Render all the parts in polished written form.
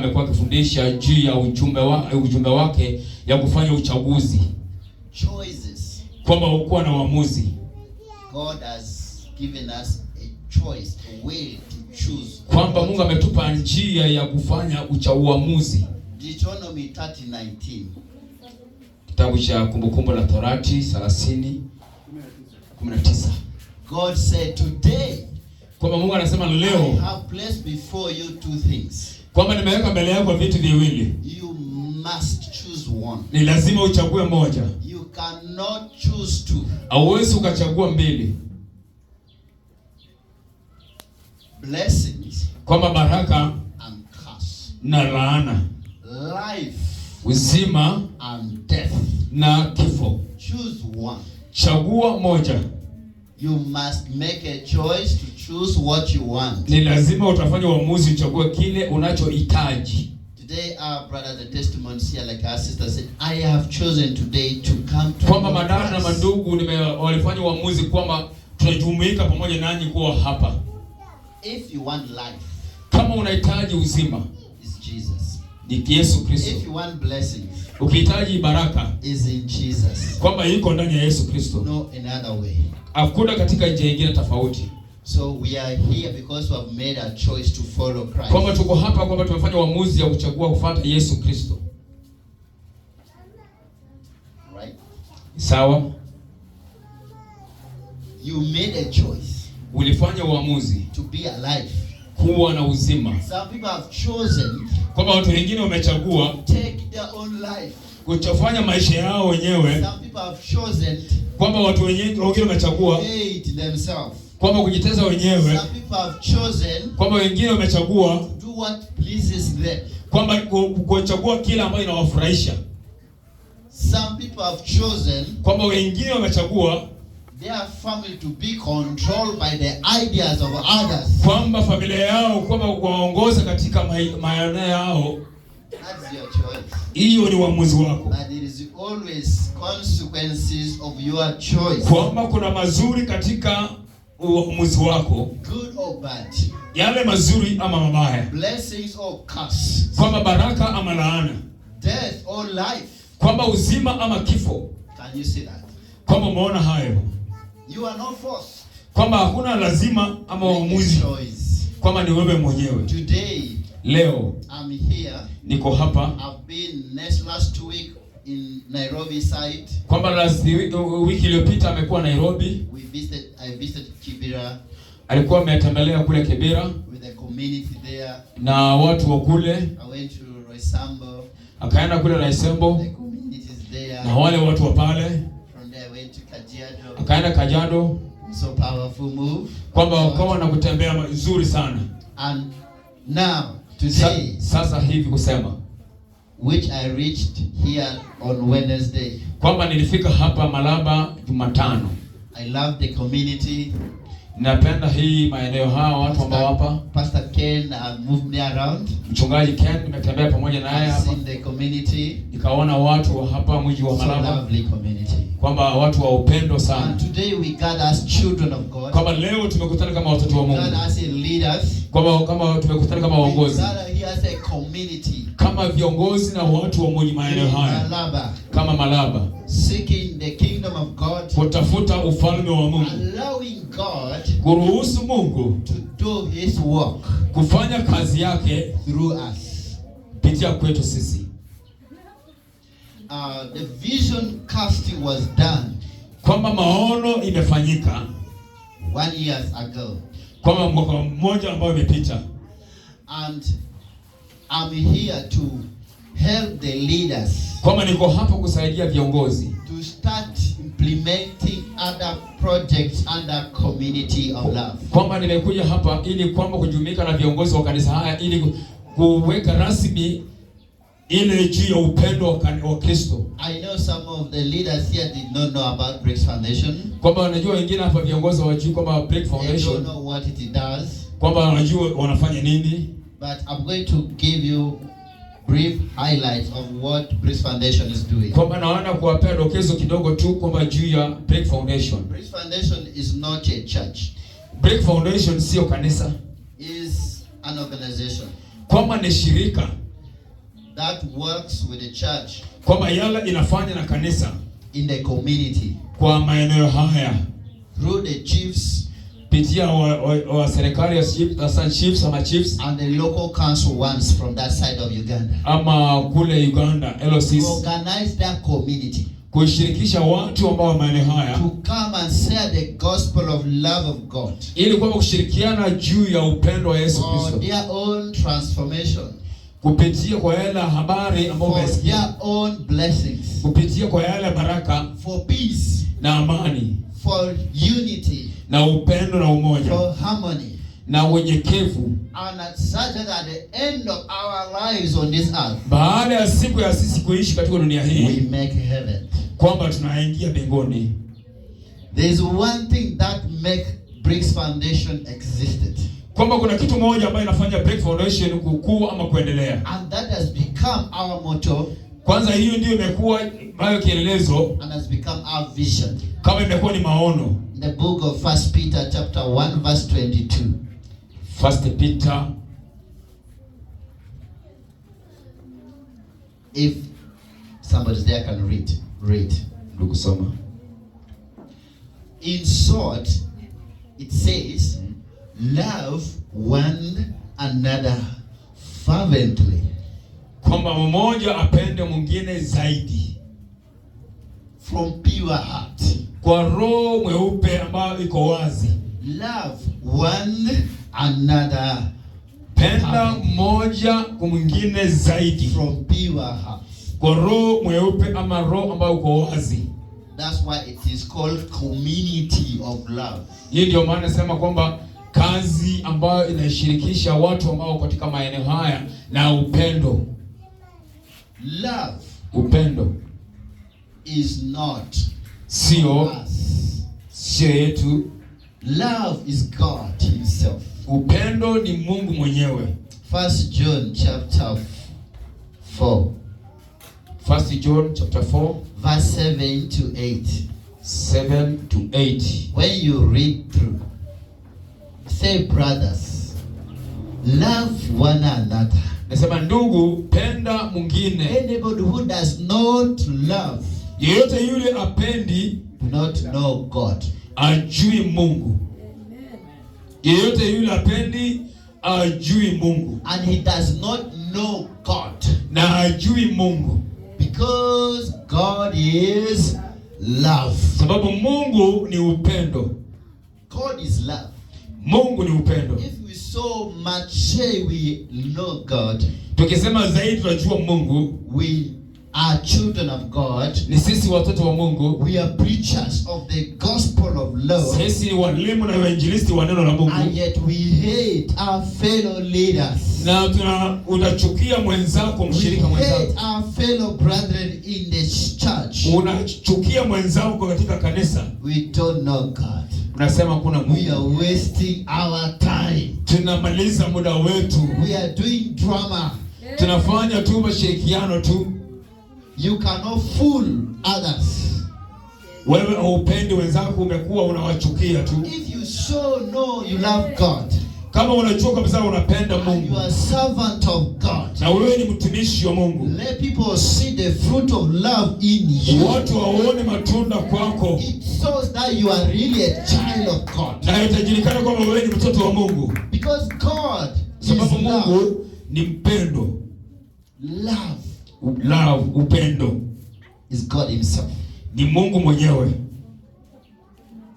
Amekuwa akifundisha juu ya ujumbe wake ya kufanya uchaguzi, Choices. Kwamba ukuwa na uamuzi. God has given us a choice, a way to choose. Kwamba Mungu ametupa njia ya kufanya uamuzi. Deuteronomy 30:19. Kitabu cha Kumbukumbu la Torati 30:19. God said, "Today Kwamba Mungu anasema I leo have placed before you two things. Kwamba nimeweka mbele yako vitu viwili, You must choose one. Ni lazima uchague moja, You cannot choose two." hauwezi ukachagua mbili. Blessings Kwamba baraka and curse. Na laana, Life uzima and death. Na kifo. Choose one. Chagua moja. You must make a choice to choose what you want. Ni lazima utafanya uamuzi uchague kile unachohitaji. Today, our brother, the testimonies here, like our sister said, "I have chosen today to come to Kwamba know madada na Christ." mandugu walifanya uamuzi kwamba tunajumuika pamoja nanyi kuwa hapa. If you want life, Kama unahitaji uzima, it's Jesus. Ni Yesu If Kristo. you want blessings, Ukihitaji baraka, it's in Jesus. Kwamba iko ndani ya Yesu Kristo. No another way. Hakuna katika njia nyingine tofauti. So we are here because we have made a choice to follow Christ. Kwamba tuko hapa kwamba tumefanya uamuzi ya kuchagua kufuata Yesu Kristo. Right? Sawa? You made a choice Ulifanya uamuzi to be alive. Kuwa na uzima. Some people have chosen Kwamba watu wengine wamechagua to take their own life. Kuchofanya maisha yao wenyewe. Some people have chosen Kwamba watu wengine wamechagua to hate themselves. Kwamba kujitesa wenyewe. Some people have chosen Kwamba wengine wamechagua to do what pleases them. Kwamba kuchagua kile ambayo inawafurahisha. Some people have chosen Kwamba wengine wamechagua their family to be controlled by the ideas of others. Kwamba familia yao kwamba kuwaongoza katika maeneo yao. That's your choice. Hiyo ni uamuzi wako. But there is always consequences of your choice. Kwamba kuna mazuri katika uamuzi wako, Good or bad. Yale mazuri ama mabaya, Blessings or curse. Kwamba baraka ama laana, Death or life. Kwamba uzima ama kifo. Can you see that? Kwamba umeona hayo, You are not forced. Kwamba hakuna lazima ama Make a uamuzi, choice. Kwamba ni wewe mwenyewe. Today, Leo I'm here. Niko hapa. I've been next last week in Nairobi side. Kwamba last wiki iliyopita amekuwa Nairobi, I visited Kibera alikuwa ametembelea kule Kibera with the community there. Na watu wa kule, I went to Roysambu, akaenda kule Roysambu the communities there. Na wale watu wa pale, From there I went to Kajiado. Akaenda Kajiado, So powerful move. Kwamba wakawa na kutembea nzuri sana. And now, today, Sasa hivi kusema which I reached here on Wednesday. Kwamba nilifika hapa Malaba Jumatano. I love the community. Napenda hii maeneo haya watu ambao hapa. Pastor Ken moved me around. Mchungaji Ken nimetembea pamoja naye I've hapa. seen the community. Nikaona watu wa hapa mji wa So Malaba lovely community. Kwamba watu wa upendo sana. And today we gather as children of God. Kwamba leo tumekutana kama watoto wa Mungu. Gather as a leaders. Kwamba kama tumekutana kama We waongozi. gather here as a community. Kama viongozi na watu wa mji maeneo In haya. Malaba. Kama Malaba. Seeking the kingdom of God. Kutafuta ufalme wa Mungu. Allowing God Kuruhusu Mungu to do his work kufanya kazi yake through us. Kupitia kwetu sisi. The vision casting was done Kwamba maono imefanyika one year ago. Kwamba mwaka mmoja ambao imepita. And I'm here to help the leaders Kwamba niko hapa kusaidia viongozi to start implementing other projects under Community of Love. Kwamba nimekuja hapa ili kwamba kujumuika na viongozi wa kanisa haya ili kuweka rasmi ile juu ya upendo wa Kristo. I know some of the leaders here did not know about Bricks Foundation. Kwamba wanajua wengine hapa viongozi hawajui kwamba Brick They don't Foundation know what it does. Kwamba wanajua wanafanya nini. But I'm going to give you brief highlights of what Bricks Foundation is doing. Kwamba naona kuwapea dokezo kidogo tu kwamba juu ya Brick Foundation. Bricks Foundation is not a church. Brick Foundation sio kanisa, Is an organization. Kwamba ni shirika. That works with the church kwamba yale inafanya na kanisa in the community kwa maeneo haya through the chiefs pitia wa serikali ya chief, hasa chiefs ama chiefs and the local council ones from that side of Uganda. Ama kule Uganda To LOCs, organize that community kushirikisha watu ambao wa maeneo haya to come and share the gospel of love of God ili kwamba kushirikiana juu ya upendo wa Yesu for Kristo their own transformation, kupitia kwa yale habari ambayo for umesikia, their own blessings, kupitia kwa yale baraka for peace, na amani for unity, na upendo na umoja for harmony, na unyenyekevu. And at such that at the end of our lives on this earth, Baada ya siku ya sisi kuishi katika dunia we hii, make heaven. kwamba tunaingia mbinguni. There's one thing that make Bricks Foundation existed, Kwamba kuna kitu moja ambayo inafanya Break Foundation kukua ama kuendelea. And that has become our motto Kwanza hiyo ndio imekuwa ambayo kielelezo, and has become our vision. kama imekuwa ni maono. In the book of First Peter chapter 1 verse 22. First Peter. If somebody's there can read, read. Ndugu soma. In short, it says, "Love one another fervently Kwamba mmoja apende mwingine zaidi from pure heart." kwa roho mweupe ambayo iko wazi. Love one another Penda mmoja kwa mwingine zaidi from pure heart. Kwa roho mweupe ama roho ambayo uko wazi. That's why it is called community of love. Hii ndio maana nasema kwamba kazi ambayo inashirikisha watu ambao katika maeneo haya na upendo. Love Upendo is not sio us. Sio yetu. Love is God Himself. Upendo ni Mungu mwenyewe. First John chapter 4, First John chapter 4 verse 7 to 8. 7 to 8. When you read through, say, "Brothers, love one another." Nasema ndugu, penda mwingine. Anybody who does not love Yeyote yule apendi do not know God. Ajui Mungu. Yeyote yule apendi ajui Mungu. And he does not know God. Na ajui Mungu. Because God is love. Sababu Mungu ni upendo. God is love. Mungu ni upendo. If we so much say we know God, Tukisema zaidi tunajua Mungu, we are children of God, ni sisi watoto wa Mungu, we are preachers of the gospel of love, sisi ni walimu na wainjilisti wa neno la and Mungu, yet we hate our fellow leaders. Na tuna utachukia mwenzako, We mshirika hate mwenzako, our fellow brethren in the church. Unachukia mwenzako katika kanisa, We don't know God. Unasema kuna We Mungu. are wasting our time. Tunamaliza muda wetu, We are doing drama. Tunafanya tu mashirikiano tu. You cannot fool others. Wewe haupendi wenzako, umekuwa unawachukia tu. If you so know you love God, Kama unajua kabisa unapenda and you Mungu are servant of God, na wewe ni mtumishi wa Mungu, let people see the fruit of love in you. Watu waone matunda kwako, It shows that you are really a child of God. Na itajulikana kwamba wewe ni mtoto wa Mungu, Because God is sababu love. Mungu ni mpendo. Love Love, upendo is God Himself. Ni Mungu mwenyewe.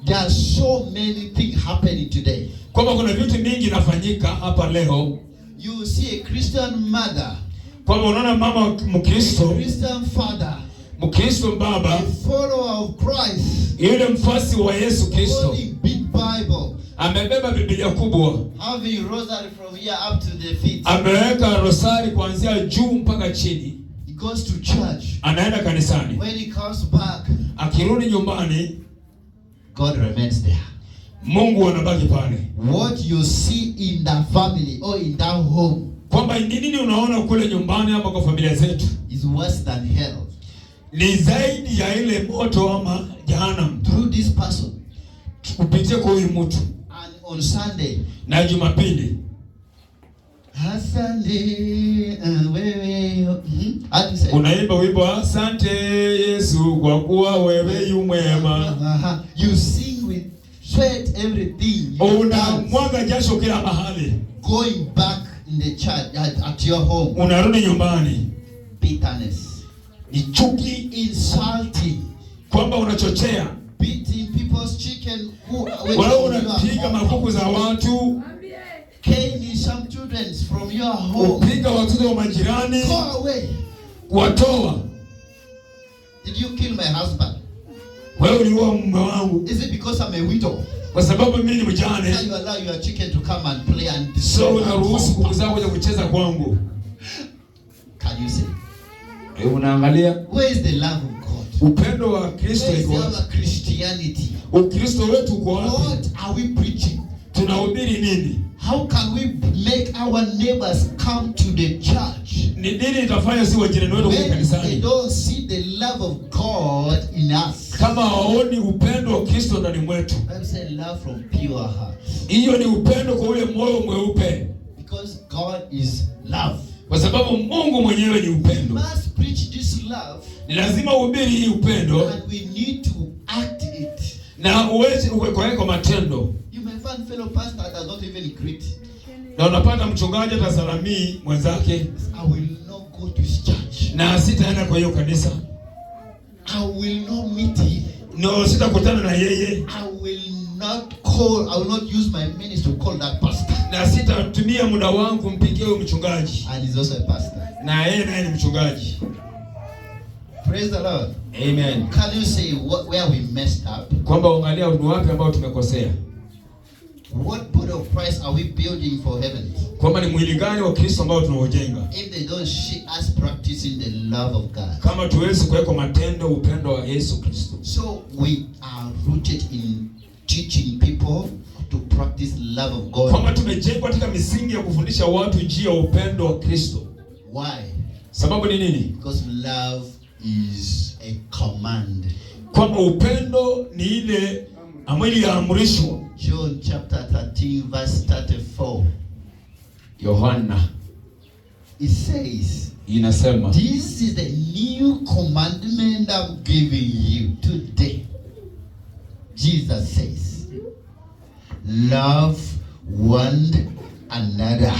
There are so many things happening today. Kwamba kuna vitu mingi inafanyika hapa leo, You see a Christian mother, kwamba unaona mama Mkristo, a Christian father, Mkristo baba, a follower of Christ, yule mfasi wa Yesu Kristo, holding big Bible, amebeba Biblia kubwa, having rosary from here up to the feet. Ameweka rosari kuanzia juu mpaka chini. He goes to church. Anaenda kanisani. When he comes back, Akirudi nyumbani, God remains there. Mungu anabaki pale. What you see in that family or in that home Kwamba ni nini unaona kule nyumbani ama kwa familia zetu is worse than hell. Ni zaidi ya ile moto ama jehanamu. Through this person. Kupitia kwa huyu mtu. And on Sunday, Na Jumapili, Asante, wewe. How do you say? Unaimba wimbo asante Yesu kwa kuwa wewe yu mwema. You sing with sweat everything. You dance. Unamwaga jasho kila mahali, Going back in the church at your home. unarudi nyumbani Bitterness. ni chuki, Insulting. kwamba unachochea Beating people's chicken who which wewe, you are unapiga makuku za watu, caning some children from your home. upiga watoto wa majirani, Go away. kuwatoa. Did you kill my husband? Wewe uliua mume wangu Is it because I'm a widow? kwa sababu mimi ni mjane, Now you allow your chicken to come and play and so destroy my unaruhusu kuku compound. zako kuja kucheza kwangu. Can you see? Unaangalia Where is the love of God? upendo wa Kristo Where is iko wapi? our Christianity? Ukristo wetu uko wapi? What are we preaching? Tunahubiri nini? How can we make our neighbors come to the church Ni nini itafanya si wajirani wetu kuja when they kanisani don't see the love of God in us? kama hawaoni upendo wa Kristo ndani mwetu? Bible says love from pure heart. Hiyo ni upendo kwa ule moyo mweupe, Because God is love. kwa sababu Mungu mwenyewe ni We upendo. must preach this love Ni lazima uhubiri hii upendo and we need to act it. na uweze kuweka kwa matendo. You may find fellow pastor does not even greet. Na unapata mchungaji atasalamii mwenzake I will not go to his church. na sitaenda kwa hiyo kanisa, I will not meet him. no, sitakutana na yeye I will not call, I will not use my minutes to call that pastor. na sitatumia muda wangu kumpigia huyo mchungaji, And he's also a pastor. na yeye naye ni mchungaji. Praise the Lord. Amen. Can you say where we messed up? Kwamba uangalia ni wapi ambao tumekosea, What body of Christ are we building for heaven? kwamba ni mwili gani wa Kristo ambao tunaujenga, If they don't see us practicing the love of God. kama tuwezi kuweka matendo upendo wa Yesu Kristo. So we are rooted in teaching people to practice love of God. Kwamba tumejengwa katika misingi ya kufundisha watu njia ya upendo wa Kristo. Why? Sababu ni nini? Because love is a command. Kwamba upendo ni ile ambayo iliamrishwa. John chapter 13 verse 34. Yohana It says, inasema "This is the new commandment I'm giving you today." Jesus says, "Love one another."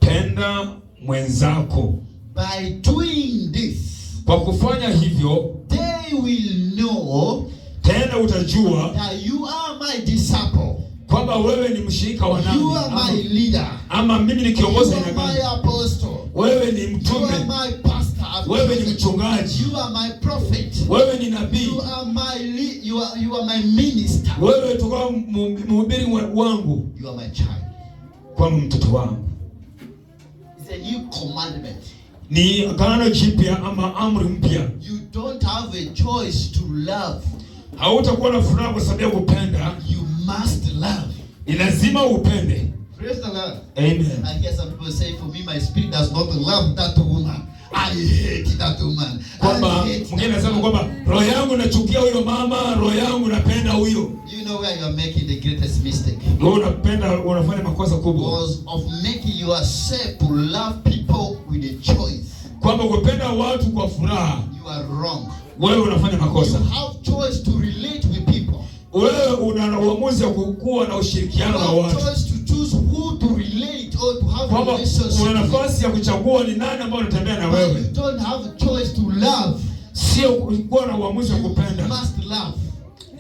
penda mwenzako. By doing this, Kwa kufanya hivyo, they will know tena utajua that you are my disciple. kwamba wewe ni mshirika wa nani, You are my leader. ama mimi ni You kiongozi are aina my gani. apostle. Wewe ni You mtume, are my pastor. wewe ni mchungaji, You are my prophet. wewe ni nabii, You are my minister. wewe tukawa mhubiri wangu, You are my child. kwa mtoto wangu. It's a new commandment. Ni agano jipya ama amri mpya. You don't have a choice to love. Hautakuwa na furaha kwa sababu ya kupenda, You must love. ni lazima upende. Praise the Lord. Amen. I hear some people say, for me, my spirit does not love that woman. I hate that woman. I Kwamba hate mwingine that anasema woman. kwamba roho yangu nachukia huyo mama, roho yangu napenda huyo. You know where you are making the greatest mistake. Wewe unapenda, unafanya makosa kubwa, Was of making yourself to love people with a choice. kwamba kupenda watu kwa furaha, You are wrong. wewe unafanya You makosa. have choice to relate with people. Wewe una uamuzi wa kuwa na You ushirikiano na have watu, choice to choose who to relate or to have a kwamba relationship una with. nafasi ya kuchagua ni nani ambaye unatembea na But wewe, you don't have a choice to love. sio kuwa na uamuzi wa You kupenda. must love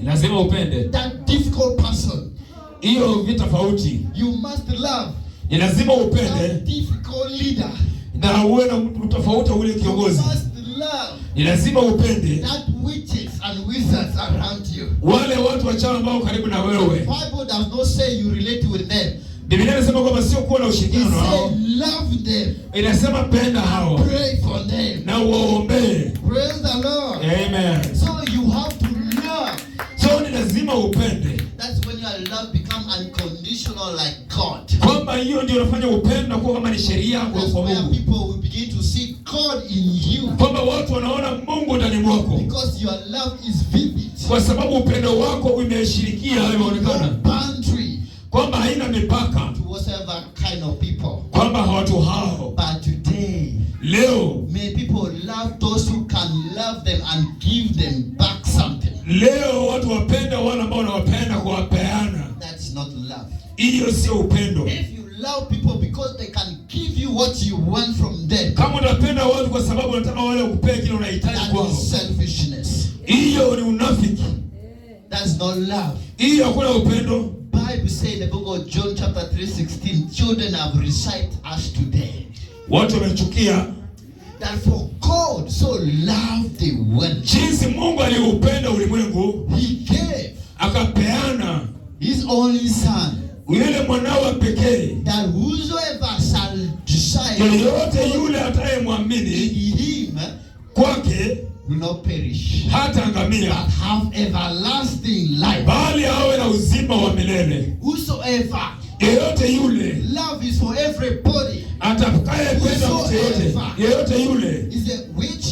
Ni lazima upende, that difficult person. hiyo vi tofauti. You must love Ni lazima that upende difficult leader. na uwe na utofauti wa ule You kiongozi. must love Ni lazima upende that witches and wizards around you. wale watu wachawi ambao karibu na wewe. Bible does not say you relate with them. Biblia inasema kwamba sio kuwa na It ushirikiano na wao, says love them, inasema penda hao pray for them. na uwaombee. Praise the Lord. Amen. So you have to love. So ni lazima upende, That's when your love become unconditional like God. kwamba hiyo ndio inafanya upendo kuwa kama ni sheria kwa That's kwa where Mungu, people will begin to see God in you kwamba watu wanaona Mungu ndani mwako, because your love is vivid. kwa sababu upendo wako umeshirikia, No imeonekana boundary kwamba haina mipaka, to whatever kind of people. kwamba watu hao But today, leo Leo May people love those who can love them and give them back something. Leo watu wapenda wale ambao wanawapenda kuwapeana. That's not love. Hiyo sio upendo. If you love people because they can give you what you want from them, Kama unapenda watu kwa sababu unataka wale wakupee kile unahitaji that kwao, is selfishness. hiyo ni unafiki. That's not love. Hiyo hakuna upendo. Bible say in the book of John chapter 3:16, children have recited us today Watu wamechukia that for God so loved the world, jinsi Mungu aliupenda ulimwengu he gave akapeana his only son, yule mwanawe pekee, that whosoever shall decide yeyote yule atayemwamini in him kwake will not perish, hataangamia, but have everlasting life. bali awe na uzima wa milele. Whosoever. Yeyote yule Love is for everybody. atakayependa mtu yeyote, yeyote yule, Is a witch,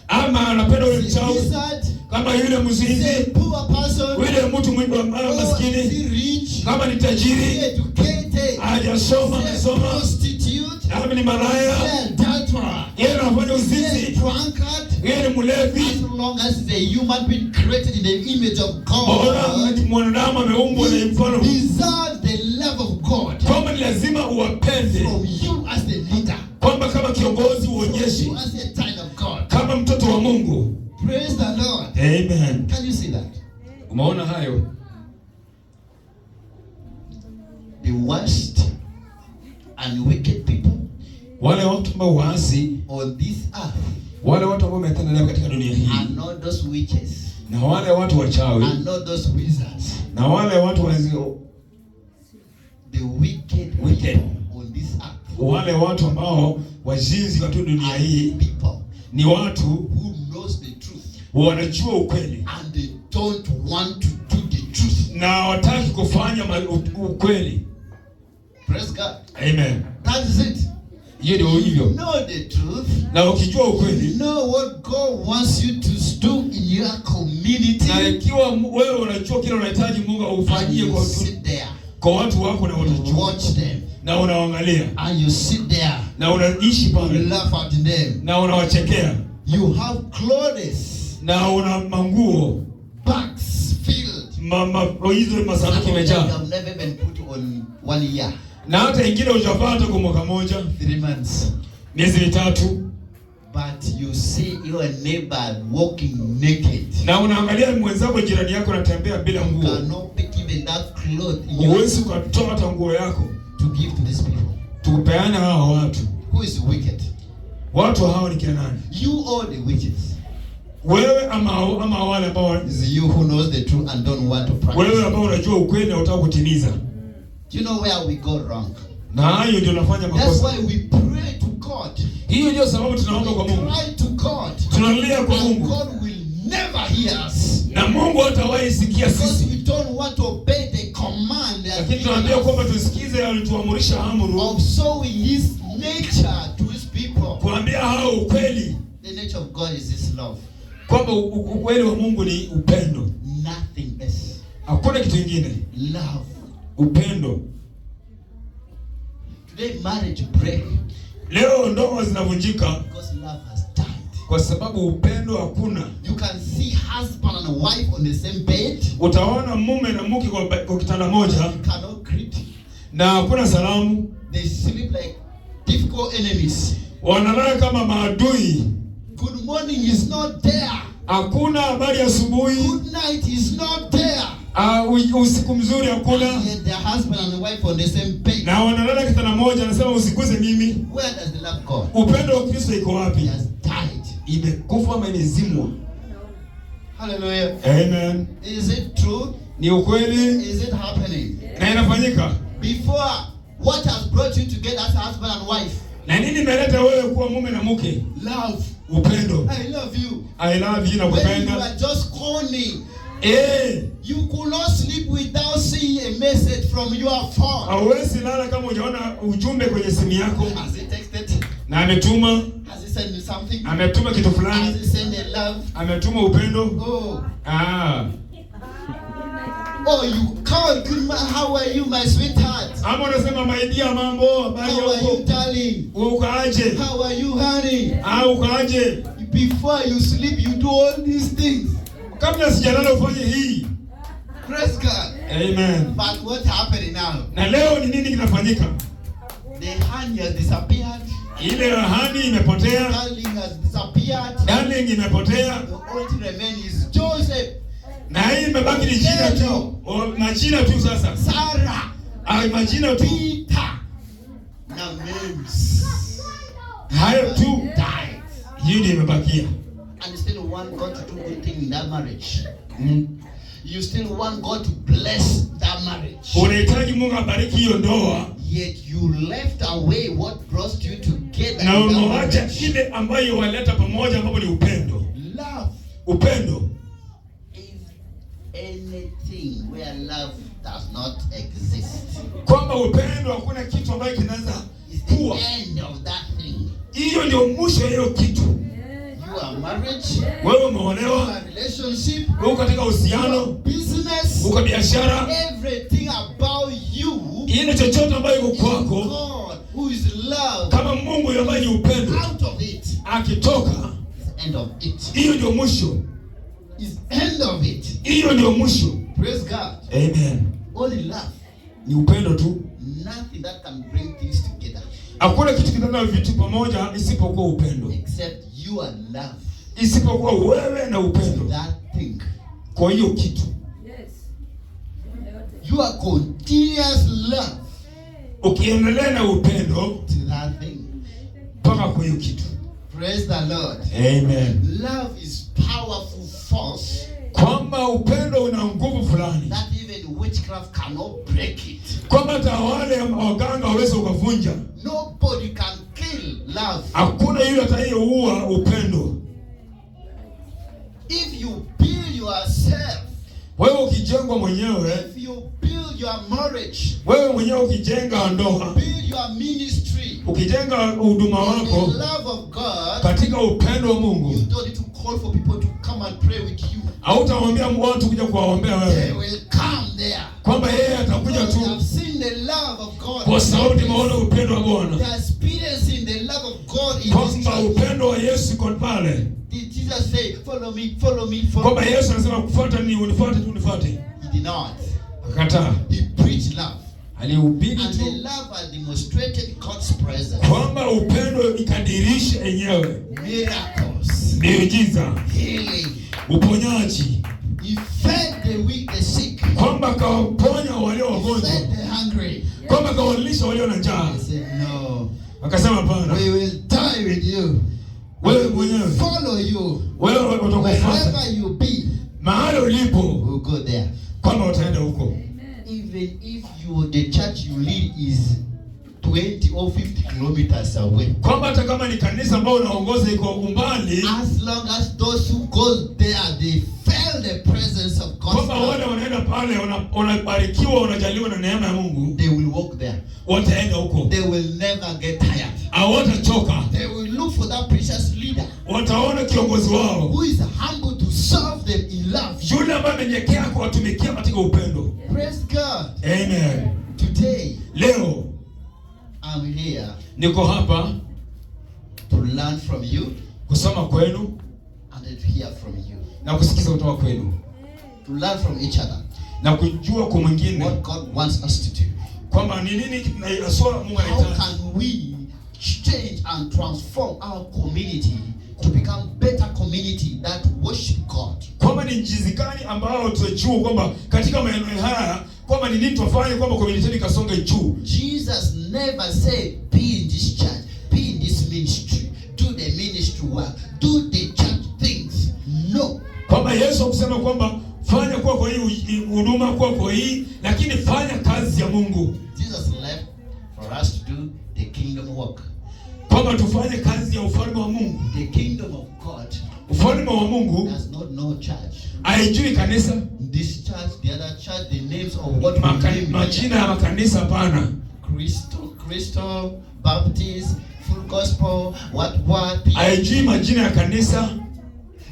ama anapenda yule is a mchawi, wizard, kama yule is a mzinzi, poor person, yule mtu mwingi wa or is maskini, he rich, kama ni is tajiri, he educated, hajasoma, is he a amesoma, prostitute, ama ni malaya, is he adulterer, yeye anafanya is he a uzinzi, drunkard. yeye ni mlevi. As long as he's a human being created in the image of Bora God, mwanadamu ameumbwa na he mfano, deserves the love of God kwamba ni lazima uwapende, from you as the leader, kwamba kama kiongozi from uonyeshe, you as a child of God. kama mtoto wa Mungu. Praise the Lord. Amen. Can you see that? Umeona hayo? The worst and wicked people Wale watu ambao waasi, on this earth wale watu ambao wametenda dhambi katika dunia hii, are not those witches, na wale watu wachawi, are not those wizards. na wale watu wazi, The wicked Wicked. people on this earth wale watu ambao wazinzi katika dunia are hii people ni watu who knows the truth wanajua ukweli and they don't want to do the truth. na hawataki kufanya ukweli. Praise God. Amen. That is it. Hiyo ndio hivyo. Know the truth. Na ukijua ukweli Know what God wants you to do in your community. na ikiwa wewe unajua kile unahitaji Mungu And aufanyie you kwa, sit there. kwa watu wako na You utajua watch them. na unawaangalia And you sit there. na unaishi You pale laugh at them. na unawachekea You have clothes, na una manguo bags filled. mama hizo masanduku Some of them imejaa have never been put on 1 year, na hata ingine hujavaa hata kwa mwaka moja, 3 months. miezi mitatu, But you see your neighbor walking naked. na unaangalia mwenzako jirani yako anatembea bila You nguo, cannot pick even that cloth in your huwezi ukatoa hata nguo yako to give to these people. tukupeana hawa watu. Who is wicked? Watu hao ni kina nani? You are the witches. Wewe ama wale ambao It's you who knows the truth and don't want to practice. wewe ambao unajua ukweli na unataka kutimiza, Do you know where we go wrong? na hayo ndio unafanya That's makosa. why we pray to God. Hiyo ndio sababu tunaomba kwa We Mungu, cry to God. tunalia kwa And Mungu, God will never hear us. na Mungu hatawahi sikia Because sisi, we don't want to obey the command that lakini tunaambia kwamba tusikize alituamurisha amuru of showing his nature to his people. kuambia hao ukweli The nature of God is his love. kwamba ukweli wa Mungu ni upendo, Nothing else. hakuna kitu kingine, Love. upendo. Today marriage break Leo ndoa zinavunjika because love has died. kwa sababu upendo hakuna. You can see husband and wife on the same bed. Utaona mume na mke kwa kitanda moja Cannot greet. na hakuna salamu, They sleep like difficult enemies. wanalala kama maadui. Good morning is not there. Hakuna habari asubuhi, Good night is not there. Usiku mzuri hakuna, And yet their husband and wife on the same bed. na wanalala kitanda moja, anasema usiguze mimi. Where does the love go? Upendo wa Kristo iko It wapi? has died. Imekufa ama imezimwa? Hallelujah. Amen. Is it true? Ni ukweli Is it happening? na inafanyika. Before, what has brought you together as husband and wife? Na nini imeleta wewe kuwa mume na mke? Love. Upendo. I love you. I love you, When you nakupenda. are just corny, Eh, you could not sleep without seeing a message from your phone. hauwezi lala kama hujaona ujumbe kwenye simu yako Has he texted? na ametuma, Has he sent me something? ametuma kitu Has fulani, he sent a love? ametuma upendo. Oh. Ah, Or you call, good man, how are you, my sweetheart? Ama unasema my dear, mambo, habari How are you, yako, darling? uko aje? How are you, honey? Au uko aje? Before you sleep, you do all these things. Kabla sijalala ufanye hii. Praise God. Amen. But what's happening now? Na leo ni nini kinafanyika? The honey has disappeared. Ile honey imepotea, Darling has disappeared. Darling imepotea, The only remain is Joseph, na hii imebaki ni jina tu. O, majina tu sasa. Sarah, Ah, majina tu. Peter. Now names. Hayo tu. Died. Hii ndio imebakia. And you still want God to do good thing in that marriage. You still want God to bless that marriage. Unahitaji Mungu abariki hiyo ndoa Yet you left away what brought you together na in that umewacha marriage. ile ambayo waleta pamoja ambapo ni upendo. Love Upendo. is anything where love does not exist. Kwamba upendo hakuna kitu ambayo kinaweza It's the kuwa. end of that thing. Hiyo ndio mwisho ya hiyo kitu. You are marriage, Wewe you umeolewa, are relationship, uko katika you are uhusiano, business, uko biashara, everything about you ile chochote ambayo iko is kwako, God who is love. kama Mungu ambaye ni upendo Out of it akitoka, is end of it. hiyo ndio mwisho. Is end of it. Hiyo ndio mwisho. Praise God. Amen. Only love. Ni upendo tu. Nothing that can bring things together Hakuna kitu kinaleta vitu pamoja isipokuwa upendo, except you and love. isipokuwa wewe na upendo. That thing. Kwa hiyo kitu You are continuous love ukiendelea na upendo to that thing. mpaka kwa hiyo kitu. Praise the Lord. Amen. Love is powerful force Kwamba upendo una nguvu fulani, that even witchcraft cannot break it. kwamba hata wale waganga waweze ukavunja. Nobody can kill love. Hakuna yule atakayeua upendo. If you build yourself, Wewe ukijengwa mwenyewe, if you build your marriage, wewe mwenyewe ukijenga ndoa, build your ministry ukijenga huduma in the wako love of God, katika upendo wa you Mungu, don't need to call for people to come and pray with you. hautamwambia watu kuja kuwaombea They wewe, will come there. kwamba yeye atakuja Because they tu have seen the love of God. kwa sababu tumeona upendo wa Bwana, They are experiencing the love of God in this kwamba church. upendo wa Yesu iko pale, Did Jesus say, follow me, follow me, follow kwamba me? Yesu anasema kufuata ni unifuate tu unifuate. He did not. Akakataa, He preached love. alihubiri And the tu love had demonstrated God's presence. kwamba upendo ikadirisha yenyewe Miracles, miujiza, healing. uponyaji, He fed the weak, the sick. kwamba akawaponya walio He wagonjwa, fed the hungry. kwamba akawalisha walio na njaa. He said, no, Akasema hapana, we will die with you. wewe mwenyewe, Follow you. wewe utakufuata Wherever you be, mahali ulipo, we'll go there. kwamba utaenda huko. Even if you the church you lead is 20 or 50 kilometers away. Kwamba hata kama ni kanisa ambao unaongoza iko umbali, As long as those who go there, they feel the presence of God's kwamba wale love, wanaenda pale wanabarikiwa, wanajaliwa na neema ya Mungu, they will walk there. wataenda huko, They will never get tired. hawatachoka, They will look for that precious leader wataona kiongozi wao who is humble to serve them in love. yule ambaye amenyekea kuwatumikia katika upendo. Praise God. Amen. Today, Leo I'm here niko hapa to learn from you kusoma kwenu and to hear from you. na kusikiza kutoka kwenu To learn from each other na kujua kwa mwingine what God wants us to do. kwamba ni nini na haswa Mungu How anahitaji. can we change and transform our community to become better community that worship God? Kwamba ni jinsi gani ambao tutajua kwamba katika maeneo haya kwamba ni nini tufanye kwamba community yetu ikasonge juu. Jesus never said, be in this church, be in this ministry, do the ministry work, do the church things. No. Kwamba Yesu hakusema kwamba fanya kwa kwa hii huduma kwa kwa hii, lakini fanya kazi ya Mungu, Jesus left for us to do the kingdom work. kwamba tufanye kazi ya ufalme wa Mungu. The kingdom of God Ufalme wa Mungu does not know church. haijui kanisa, This church, the other church, the names of what we name here. majina ya makanisa hapana. Christo, Baptist, Full Gospel, what. Haijui majina ya kanisa.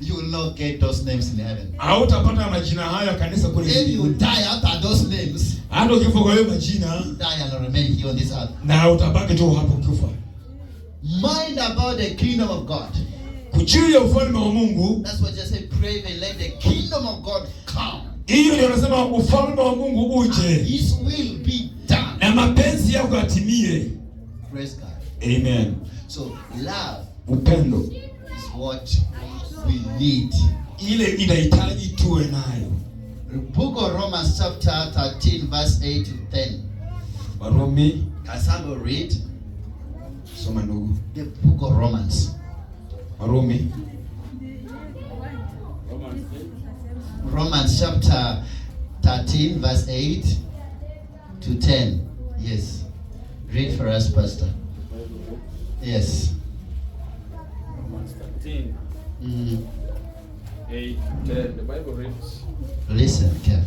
You will not get those names in heaven. Hautapata majina hayo ya kanisa kule If you mbinguni. die after those names, Hata ukifa kwa hiyo majina die and remain here on this earth. na utabaki tu hapo ukifa. Mind about the kingdom of God. Juu ya ufalme wa Mungu, That's what just say, pray and let the kingdom of God come. hiyo ndio anasema ufalme wa Mungu uje His will be done. na mapenzi yako yatimie. Praise God. Amen. So love Upendo is what we need. ile inahitaji tuwe nayo. The book of Romans chapter 13 verse 8 to 10. Warumi, Can somebody read soma ndugu. the book of Romans? Warumi Romans chapter 13 verse 8 to 10. Yes. Read for us, Pastor. Yes. Romans 13, 8 to 10. The Bible reads, Listen carefully.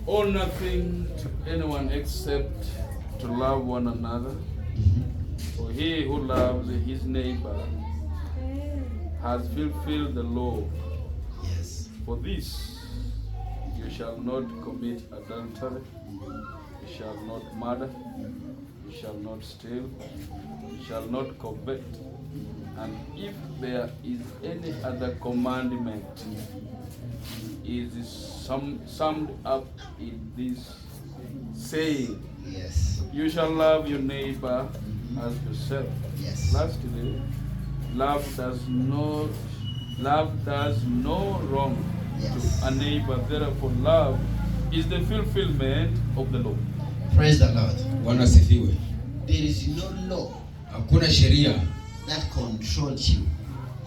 Owe nothing to anyone except to love one another. For he who loves his neighbor has fulfilled the law. Yes. For this, you shall not commit adultery, you shall not murder, you shall not steal, you shall not covet. And if there is any other commandment, is summed up in this saying, Yes. you shall love your neighbor as yourself. Yes. Lastly, love does no wrong Yes. to a neighbor. Therefore, love is the fulfillment of the law. Praise the Lord. Bwana asifiwe. There is no law Hakuna sheria that controls you.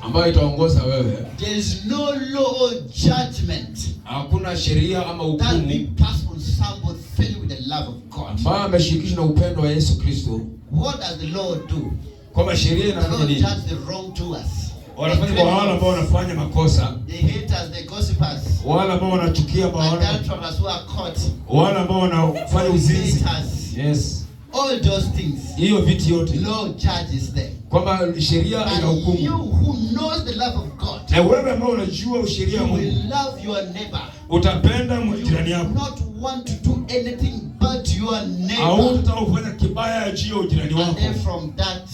ambayo itaongoza wewe. There is no law or judgment Hakuna sheria ama that hukumu be passed on somebody filled with the love of God. ambayo ameshirikishwa na upendo wa Yesu Kristo, What does the law do? kwamba sheria The inafanya law nini? judges the wrongdoers, Wanafanya kwa wale ambao wanafanya makosa, the haters, the gossipers, wale ambao wanachukia maono, adulterers who are caught, wale ambao wanafanya uzinzi. haters, Yes, all those things. hiyo vitu yote, Law judges them. kwamba sheria And you inahukumu. who knows the love of God, Na wewe ambao unajua sheria ya you Mungu, will love your neighbor. utapenda You jirani will yako, not want to do anything but your neighbor. hautataka kufanya kibaya juu ya jirani And wako. then from that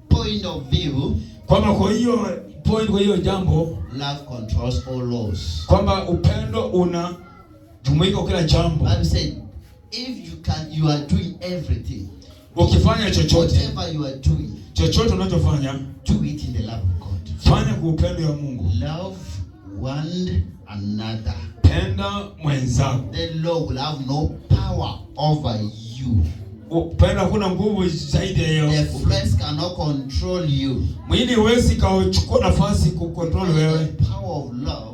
point of view, Kwamba kwa hiyo point, kwa hiyo jambo love controls all laws. kwamba upendo unajumuika kwa kila jambo. Bible said, if you can, you are doing everything. Ukifanya chochote, Whatever you are doing, chochote unachofanya, do it in the love of God. fanya kwa upendo wa Mungu. Love one another. Penda mwenzako. The law will have no power over you. Upendo hakuna nguvu zaidi ya The hiyo. flesh cannot control you. Mwili huwezi kauchukua nafasi kucontrol wewe. The power of love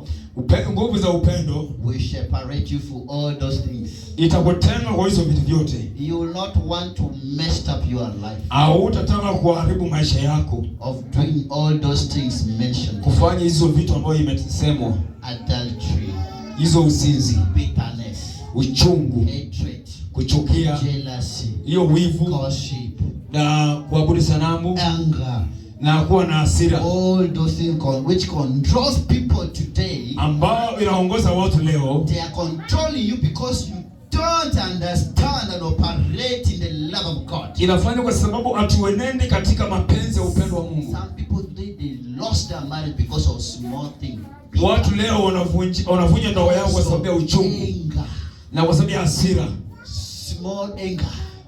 Nguvu za upendo will separate you from all those things. itakutenga kwa hizo vitu vyote. You will not want to mess up your life Hautataka kuharibu maisha yako of doing all those things mentioned. kufanya hizo vitu ambayo imesemwa, Adultery, hizo uzinzi, bitterness, uchungu, hatred, kuchukia, jealousy, hiyo wivu gossip, na kuabudu sanamu anger, na kuwa na hasira all those things which controls people today. ambayo inaongoza watu leo. They are controlling you because you don't understand and operate in the love of God. Inafanya kwa sababu hatuenendi katika mapenzi ya upendo wa Mungu. Some people today, they lost their marriage because of small thing. Watu leo wanavunja ndoa yao kwa sababu ya uchungu Anger, na kwa sababu ya hasira. small anger,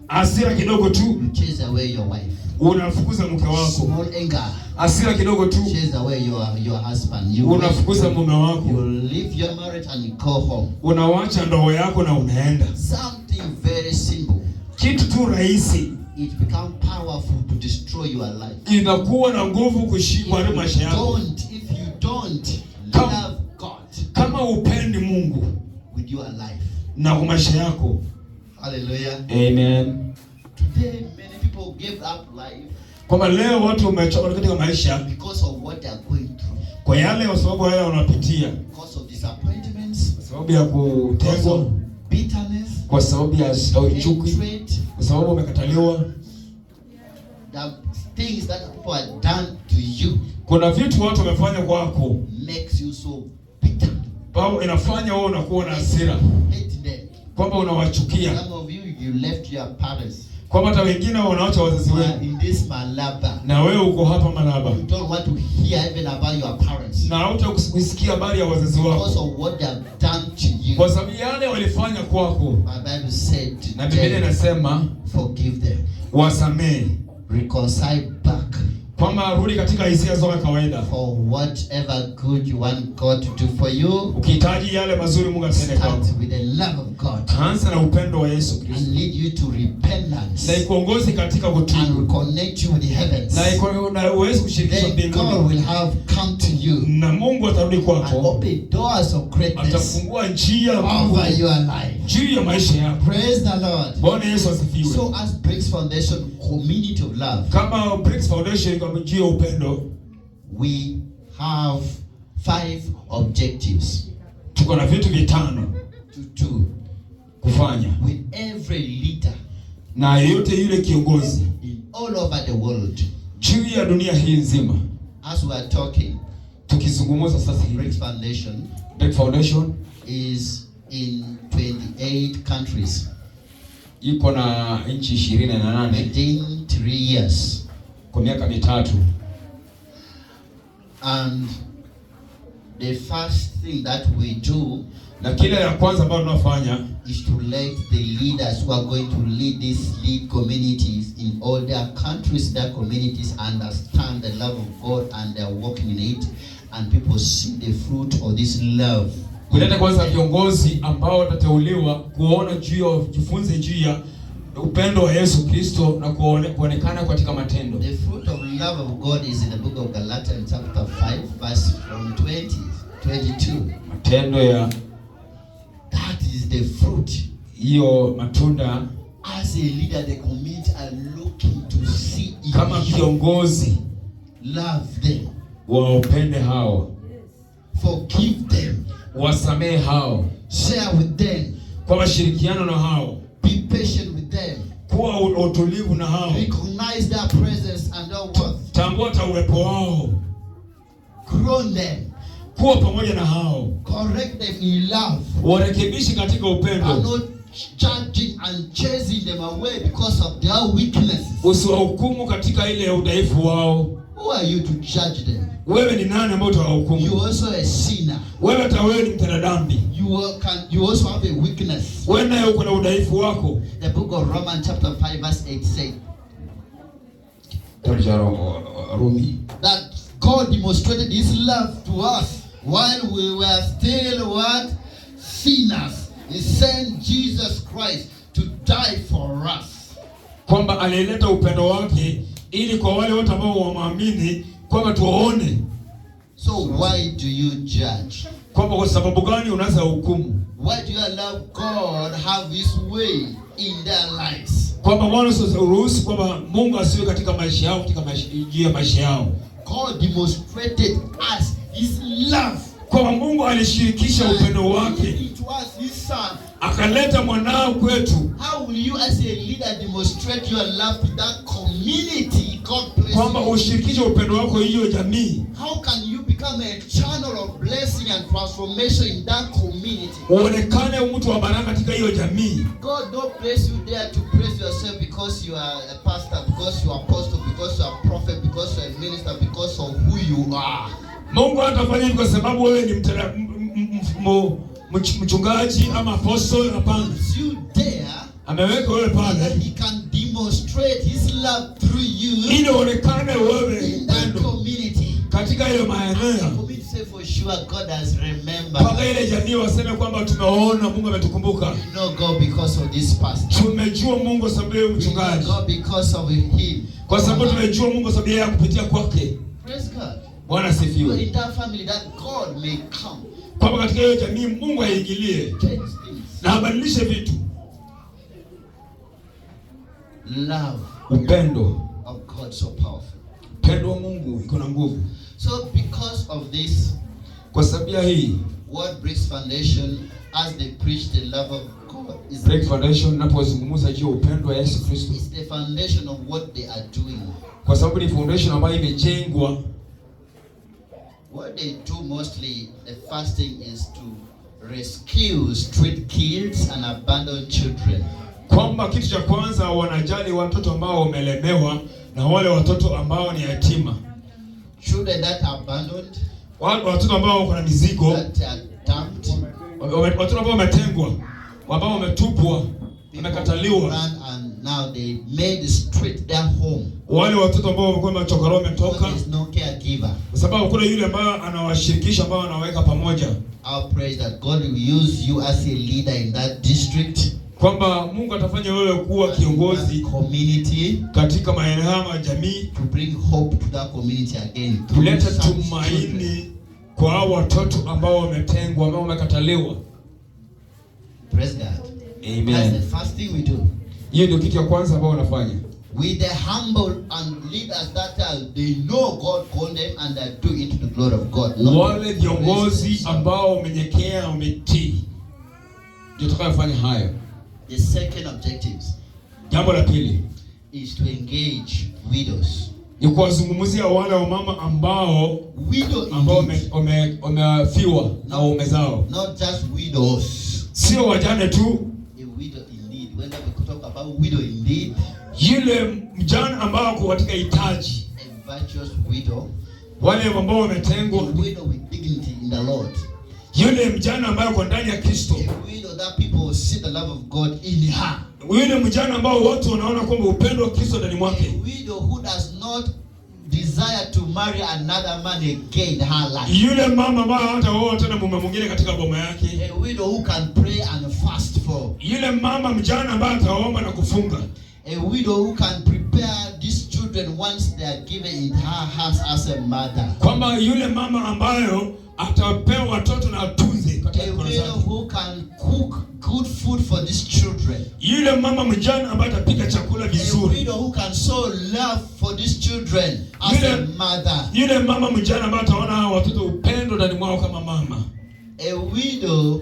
Hasira kidogo tu you chase away your wife. unafukuza mke wako, Small anger, hasira kidogo tu chase away your husband. You unafukuza mume wako, you leave your marriage and you go home. unawacha ndoa yako na unaenda. Something very simple. Kitu tu rahisi It become powerful to destroy your life. inakuwa na nguvu kuharibu maisha yako. If you don't Come. love God Kama upendi Mungu with your life. na kwa maisha yako. Hallelujah. Amen. Today many people give up life Kwamba leo watu wamechoka katika maisha because of what they are going through. kwa yale, kwa sababu haya wanapitia, Because of disappointments, kwa sababu ya because kutengwa, of bitterness, kwa sababu ya chuki, hatred, kwa sababu wamekataliwa. the things that people have done to you. Kuna Kuna vitu watu wamefanya kwako makes you so bitter. ambao inafanya wewe unakuwa na hasira, Hate them. kwamba unawachukia, Some of you, you left your parents. kwamba hata wengine wanaacha wazazi You are wenu in this Malaba. na wewe uko hapa Malaba You don't want to hear even about your parents na hautakusikia habari ya wazazi because wako of what they have done to you. kwa sababu yale walifanya kwako, My Bible said to na Biblia them, inasema forgive them, wasamehe, reconcile back kwamba rudi katika hisia zako za kawaida. for whatever good you want God to do for you. Ukihitaji yale mazuri Mungu atende kwako, Start with the love of God anza na upendo wa Yesu and Kristo lead you to repentance na ikuongoze katika kutubu and connect you with the heavens. na uweze kushirikishwa Then God mbinguni, will have come to you na Mungu atarudi and kwako, open doors of greatness atafungua njia ya Mungu over your life. juu ya maisha yako. Praise the Lord. Bwana Yesu asifiwe. So as Bricks Foundation Community of Love, Kama Bricks Foundation kwa juu ya upendo, we have 5 objectives tuko na vitu vitano to do kufanya with every leader na yeyote yule kiongozi in all over the world. juu ya dunia hii nzima. As we are talking, Tukizungumza sasa hivi, Bricks Foundation Brick Foundation is in 28 countries iko na nchi 28 within 3 years. kwa miaka mitatu, And the first thing that we do na kile ya kwanza ambayo tunafanya is to let the leaders who are going to lead these lead communities in all their countries, their communities understand the love of God and they are working in it, and people see the fruit of this love. kuleta kwanza viongozi ambao watateuliwa kuona juu ya jifunze juu ya upendo wa Yesu Kristo na kuonekana katika matendo. The fruit of love of God is in the book of Galatians chapter 5 verse from 20, 22. Matendo ya That is the fruit. hiyo matunda, As a leader, the community are looking to see if kama you kiongozi love them, waupende hao, forgive them, wasamehe hao, share with them, kwa mashirikiano na hao, be patient with them, kuwa utulivu na hao, recognize their presence and their worth, tambua hata uwepo wao, grow them, kuwa pamoja na hao, correct them in love, warekebishe katika and upendo, not judging and chasing them away because of their weaknesses. usiwahukumu katika ile udhaifu wao. Who are you to judge them? Wewe ni nani ambaye utawahukumu? You also a sinner. Wewe hata wewe ni mtenda dhambi, You also have a weakness. wewe naye uko na udhaifu wako. The book of Romans chapter 5 verse 8 says Kitabu cha Rumi that God demonstrated his love to us while we were still what? Sinners. He sent Jesus Christ to die for us. kwamba alileta upendo wake ili kwa wale wote ambao wamwamini kwamba tuwaone So why do you judge? kwamba kwa sababu gani unaweza hukumu Why do you allow God have his way in their lives? kwamba Bwana usiruhusu kwamba Mungu asiwe katika maisha yao, katika maisha juu ya maisha yao, God demonstrated us his love. kwamba Mungu alishirikisha upendo wake It was his son. akaleta mwanao kwetu, How will you as a leader demonstrate your love to that community God placed kwamba you? ushirikishe upendo wako hiyo jamii, How can you become a channel of blessing and transformation in that community? uonekane mtu wa baraka katika hiyo jamii. God don't place you there to praise yourself because you are a pastor, because you are apostle, because you are prophet, because you are a minister, because of who you are. Mungu hatafanya hivi kwa sababu wewe ni mchungaji ama apostle. Hapana, Puts you there ameweka wewe so that pale he can demonstrate his love through you ili uonekane wewe in that upendo community. katika ile maeneo, Community say for sure God has mpaka remembered. ile jamii waseme kwamba tumeona Mungu ametukumbuka, We know God because of this pastor. tumejua Mungu kwa sababu ya huyu We know mchungaji, God because of him. kwa sababu tumejua Mungu kwa sababu yeye kupitia kwake. Praise God. Bwana So asifiwe, in that family that God may come, kwamba katika hiyo jamii Mungu aingilie change things. na abadilishe vitu. Love Upendo, of God so powerful. upendo wa Mungu iko na nguvu. So because of this, Kwa sababu ya hii what Bricks Foundation, as they preach the love of God, is, Break Foundation inapozungumza juu ya upendo wa Yesu Kristo, is the foundation of what they are doing. kwa sababu ni foundation ambayo imejengwa What they do mostly, the first thing is to rescue street kids and abandoned children. Kwamba kitu cha kwanza wanajali watoto ambao wamelemewa na wale watoto ambao ni yatima, Children that are abandoned, watoto ambao wako na mizigo, that are dumped, watoto ambao wametengwa, ambao wametupwa, people wamekataliwa, run and now they made the street their home. wale watoto ambao wamekuwa machokora Because wametoka, there's no caregiver. kwa sababu kuna yule ambaye anawashirikisha, ambao anawaweka pamoja, I pray that God will use you as a leader in that district, kwamba Mungu atafanya wewe kuwa and in kiongozi that community, katika maeneo haya ya jamii, to bring hope to that community again through kuleta such children. tumaini kwa hao watoto ambao wametengwa, ambao wamekataliwa. Praise God. That's the first thing we do. Hiyo ndio kitu ya kwanza ambao wanafanya. With the humble and leaders that are, they know God called them and they do it to the glory of God, not Wale to praise viongozi themselves. ambao wamenyekea na wametii ndio tutakayofanya hayo. The second objective Jambo la pili is to engage widows. ni kuwazungumzia wale wamama ambao Widow ambao indeed, wamefiwa na waume zao, not just widows. sio wajane tu, A widow indeed. When we talk about widow indeed, yule mjane ambao ako katika hitaji, a virtuous widow, wale ambao a wametengwa, widow with dignity in the Lord, yule mjane ambaye ako ndani ya Kristo, a widow that people see the love of God in her, yule mjane ambao watu wanaona kwamba upendo wa Kristo ndani a mwake, widow who does not desire to marry another man again in her life, yule mama ambaye hataoa tena mume mwingine katika boma yake, a widow who can pray and fast for, yule mama mjane ambaye ataomba na kufunga, a widow who can prepare these children once they are given in her hands as a mother, kwamba yule mama ambayo atapewa watoto na atunze katika a mikono widow zake, who can cook good food for these children, yule mama mjane ambaye atapika chakula a vizuri, widow who can show love for these children as a mother, yule mama mjane ambaye ataona hawa watoto upendo ndani mwao kama mama, a widow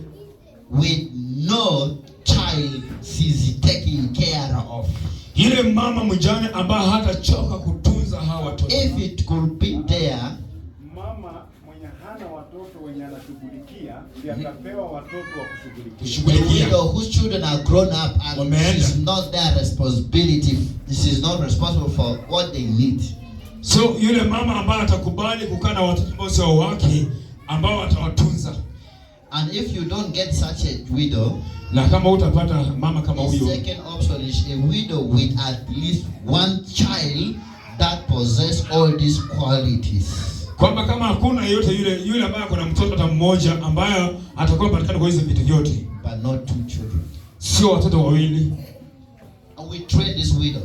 with no child she's taking care of. yule mama mjane ambaye hatachoka kutunza hawa watoto. If it could be there, Mama mwenye hana watoto wenye anashughulikia ndiye atapewa watoto wa kushughulikia. a Kushughulikia widow whose children are grown up and Wameenda. she's not their responsibility, she's not responsible for what they need. So yule mama ambaye atakubali kukaa na watoto ambao sio wake, ambao atawatunza. And if you don't get such a widow, Na kama utapata mama kama the huyo, second option is a widow with at least one child that possess all these qualities. kwamba kama hakuna yeyote yule yule ambaye ako na mtoto hata mmoja ambaye atakuwa patikana kwa hizo vitu vyote, But not two children. sio watoto wawili. And we train this widow,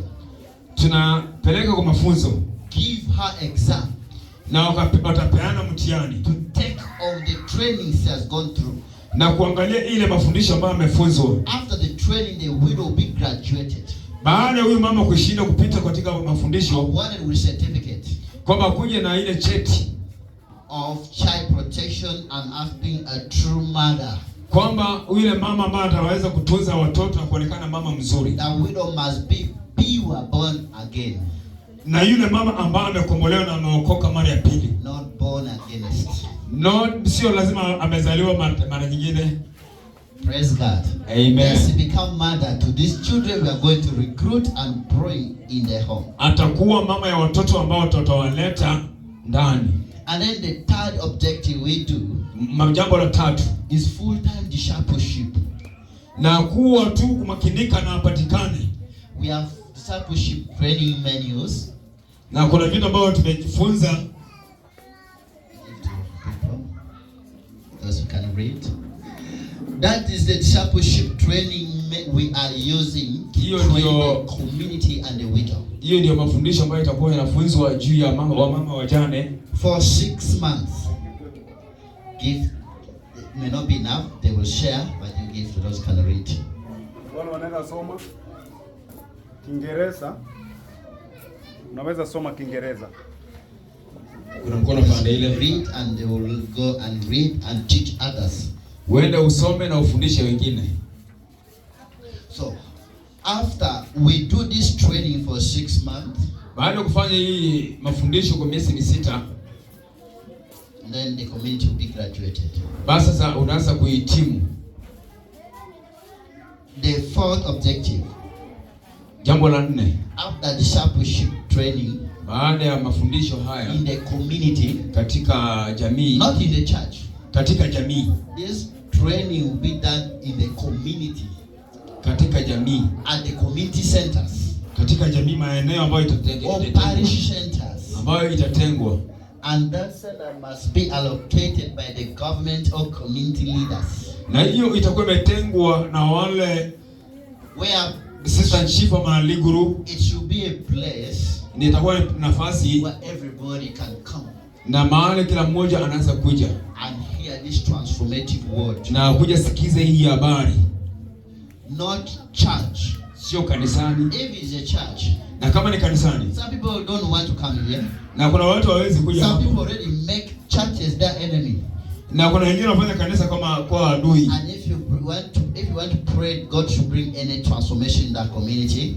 Tunapeleka kwa mafunzo give her exam na watapeana mtihani to take on the training she has gone through. na kuangalia ile mafundisho ambayo amefunzwa. After the training, the widow will be graduated, Baada ya huyu mama kushinda kupita katika mafundisho, awarded with certificate kwamba kuja na ile cheti of child protection and as being a true mother. kwamba yule mama ambaye ataweza kutunza watoto na kuonekana mama mzuri, The widow must be pure born again, na yule mama ambaye amekombolewa na ameokoka mara ya pili, not born against. no, sio lazima amezaliwa mara nyingine. Praise God. Amen. Yes, become mother to these children we are going to recruit and bring in the home. Atakuwa mama ya watoto ambao tutawaleta ndani. And then the third objective we do Jambo la tatu is full-time discipleship. na kuwa tu kumakinika na apatikane, We have discipleship training menus. na kuna vitu ambavyo tumejifunza Give to people, those who can read. That is the discipleship training we are using to Hiyo train ndio- the community and the widow. Hiyo ndio mafundisho ambayo itakuwa yanafunzwa juu ya mama wa mama wajane For 6 months. Give, it may not be enough, they will share, but you give to those who can read. Wale wanaweza soma Kiingereza, unaweza soma Kiingereza. Kuna mkono pande ile, Read and they will go and read and teach others. uende usome na ufundishe wengine. So after we do this training for 6 months, Baada ya kufanya hii mafundisho kwa miezi 6, Then the community will be graduated. Basi sasa unaanza kuhitimu. The fourth objective, Jambo la nne, after discipleship training baada ya mafundisho haya in the community, katika jamii, not in the church, katika jamii, this training will be done in the community, katika jamii, at the community centers katika jamii, maeneo ambayo or itatengwa, parish centers. ambayo itatengwa, And that center must be allocated by the government or community leaders. na hiyo itakuwa imetengwa na wale Where assistant chief ama lead group. it should be a place Ni itakuwa ni nafasi where everybody can come na mahali kila mmoja anaweza kuja and hear this transformative word. na kuja sikize hii habari, Not church. sio kanisani. If it's a church, Na kama ni kanisani, some people don't want to come here. na kuna watu hawawezi kuja Some hapo, people already make churches their enemy. na kuna wengine wanafanya kanisa kama kwa adui. And if you want to pray, God should bring any transformation in that community.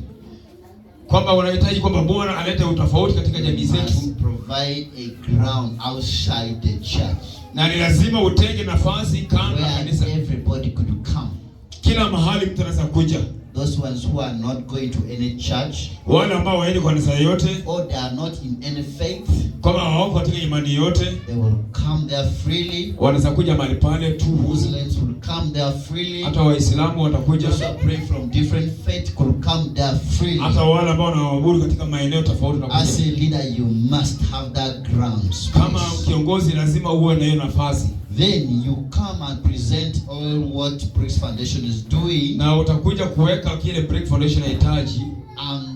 Kwamba unahitaji kwamba Bwana alete utofauti katika jamii zetu, Must provide a ground outside the church na ni lazima utenge nafasi kando ya where kanisa. everybody could come. Kila mahali mtu anaweza kuja, Those ones who are not going to any church wale ambao waendi kanisa yoyote, or they are not in any faith, kama hawako katika imani yoyote, they will come there freely. wanaweza kuja mahali pale tu huru. Muslims will come there freely. Hata Waislamu watakuja, Those who pray from different faith could come there freely. hata wale ambao wanaabudu katika maeneo tofauti As watakuja. a leader, you must have that ground Kama space. kiongozi lazima uwe na hiyo nafasi, Then you come and present all what Bricks Foundation is doing na utakuja kuweka kile Brick Foundation inahitaji and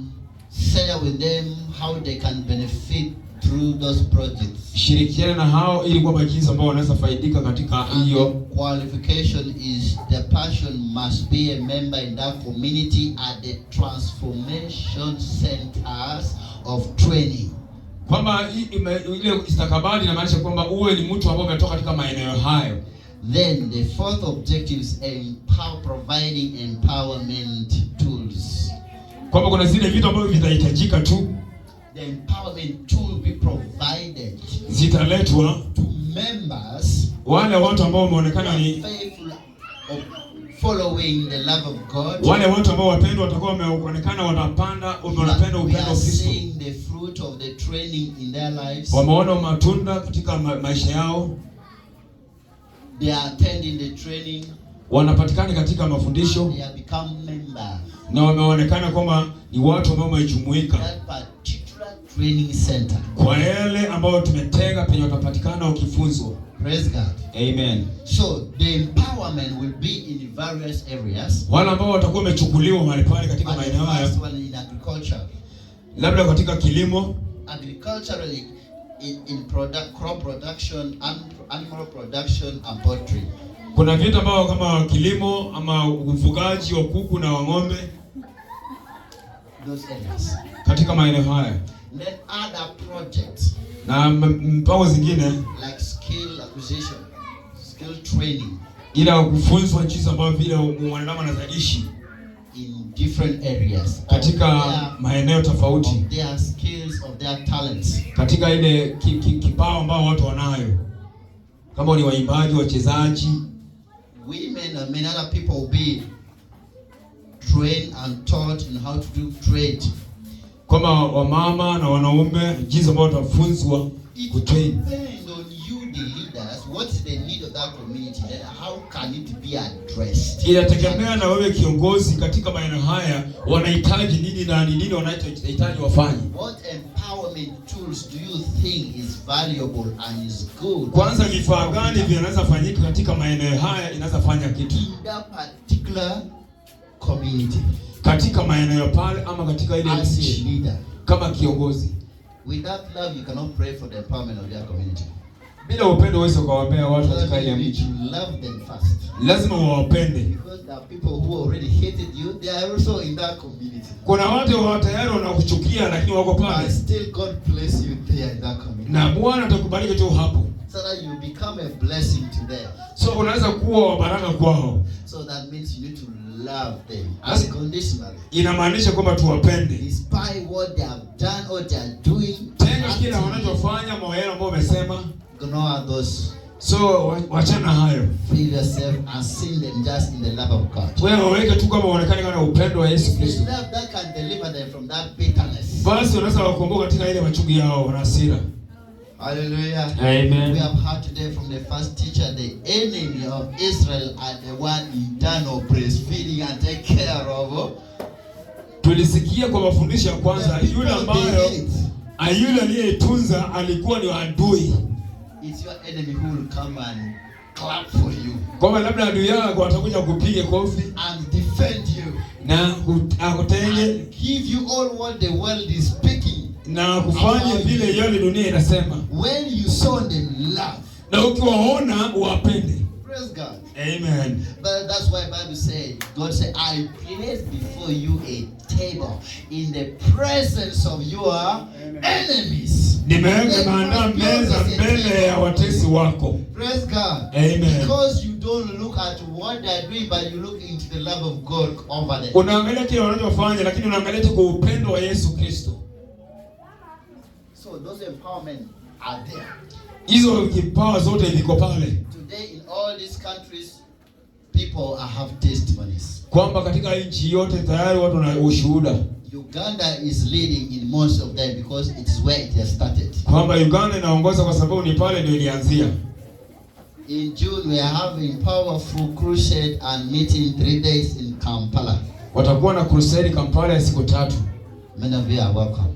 share with them how they can benefit through those projects. Shirikiana na hao ili kwamba jinsi ambao wanaweza faidika katika And hiyo. the qualification is the person must be a member in that community at the transformation centers of training. Kwamba ile stakabadhi inamaanisha kwamba uwe ni mtu ambaye umetoka katika maeneo hayo. Then the fourth objective is empower, providing empowerment tools. Kwamba kuna zile vitu ambavyo vitahitajika tu The empowerment tool will be provided zitaletwa to members wale watu ambao wameonekana ni faithful of following the love of God. wale watu ambao wapendwa watakuwa wameonekana wanapanda wanapenda We upendo are wa Kristo, seeing the fruit of the training in their lives. wameona matunda katika maisha yao, They are attending the training. wanapatikana katika mafundisho They have become members. na wameonekana kwamba ni watu ambao wamejumuika That particular training center. kwa yale ambayo tumetenga penye watapatikana wakifunzwa. Praise God. Amen. So the empowerment will be in various areas. Wale ambao watakuwa wamechukuliwa mahali pale katika But the maeneo hayo, first one in agriculture. labda katika kilimo, Agriculturally, in product, crop production, and animal production, and poultry. kuna vitu ambao kama kilimo ama ufugaji wa kuku na wa ng'ombe Those areas. katika maeneo haya Then other projects na mpango zingine, like skill acquisition, skill training ila kufunzwa jinsi ambavyo vile mwanadamu anaweza in different areas katika maeneo tofauti, of their skills, of their talents. katika ile kipawa ambao watu wanayo, kama ni waimbaji, wachezaji, Women and many other people will be trained and taught in how to do trade. kama wamama na wanaume, jinsi ambao watafunzwa It kutrain. depends on you, the leaders, what is the need of that community, then how can it be addressed? Inategemea na wewe kiongozi katika maeneo haya, wanahitaji nini na ni nini wanahitaji wafanye. What empowerment tools do you think is valuable and is good? Kwanza, vifaa gani vinaweza fanyika katika maeneo haya, inaweza fanya kitu in that particular community katika maeneo pale ama katika ile as a nchi leader. kama kiongozi. Without love, you cannot pray for the empowerment of their community. Bila upendo huwezi ukawaombea watu katika So ile you need mji, to love them first. lazima uwapende. Because there are people who already hated you, they are also in that community. Kuna watu wa tayari wanakuchukia, lakini wako But pale, still, God place you there in that community. na Bwana atakubariki tu hapo. So that you become a blessing to them. So unaweza kuwa wa baraka kwao. So that means you need to love them Basi- unconditionally. Inamaanisha kwamba tuwapende, Despite what they have done or they are doing, tenga kila acting, wanachofanya, mawazo ambao wamesema. Ignore those. So wachana hayo. Feel yourself and sing them just in the love of God. Wewe waweke tu kama uonekane kama upendo wa Yesu It's the Kristo. love that can deliver them from that bitterness. Basi unaweza wakumbuka katika ile machungu yao na hasira. Hallelujah. We Amen. have heard today from the first teacher, the enemy of Israel are the one internal breastfeeding and take care of. Tulisikia kwa mafundisho ya kwanza The yule people they ambayo hate. yule aliyeitunza alikuwa ni adui. It's your enemy who will come and clap for you Kwamba labda adui yako atakuja kupiga kofi and defend you na akutenge and give you all what the world is speaking. na kufanya vile yale dunia inasema. When you saw them, love. Na ukiwaona uwapende. Praise God. Amen. But that's why Bible said, God said, I place before you a table in the presence of your enemies. Nimeweka maandaa meza mbele ya watesi wako. Praise God. Amen. Because you don't look at what they are doing, but you look into the love of God over them. Unaangalia kile wanachofanya, lakini unaangalia tu kwa upendo wa Yesu Kristo. So those empowerment are there. Hizo kipawa zote viko pale, Today in all these countries, people have testimonies. kwamba katika nchi yote tayari watu wana ushuhuda Uganda is leading in most of them because it is where it has started. kwamba Uganda inaongoza kwa sababu ni pale ndio ilianzia. In June, we are having powerful crusade and meeting 3 days in Kampala. Watakuwa na crusade Kampala ya siku 3. Many of you are welcome.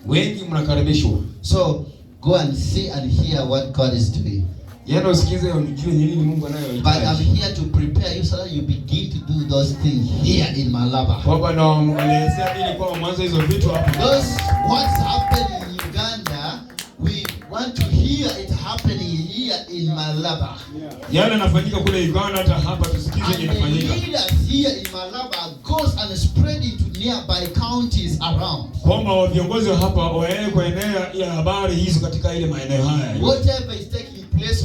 Wengi mnakaribishwa. So go and see and hear what God is doing. Yaani usikize ujue ni nini Mungu But I'm anayohitaji. here to prepare you so that you begin to do those things here in Malaba. Kwamba naelezea ili kwamba mwanzo hizo vitu hapa. Those what's happening in Uganda, we want to hear it happening here in Malaba. Yale yanafanyika kule Uganda, hata hapa tusikize And the inafanyika. leaders here in Malaba goes and spread it to nearby counties around. Kwamba wa viongozi wa hapa waende kuenea ya habari hizo katika ile maeneo haya. Whatever is taking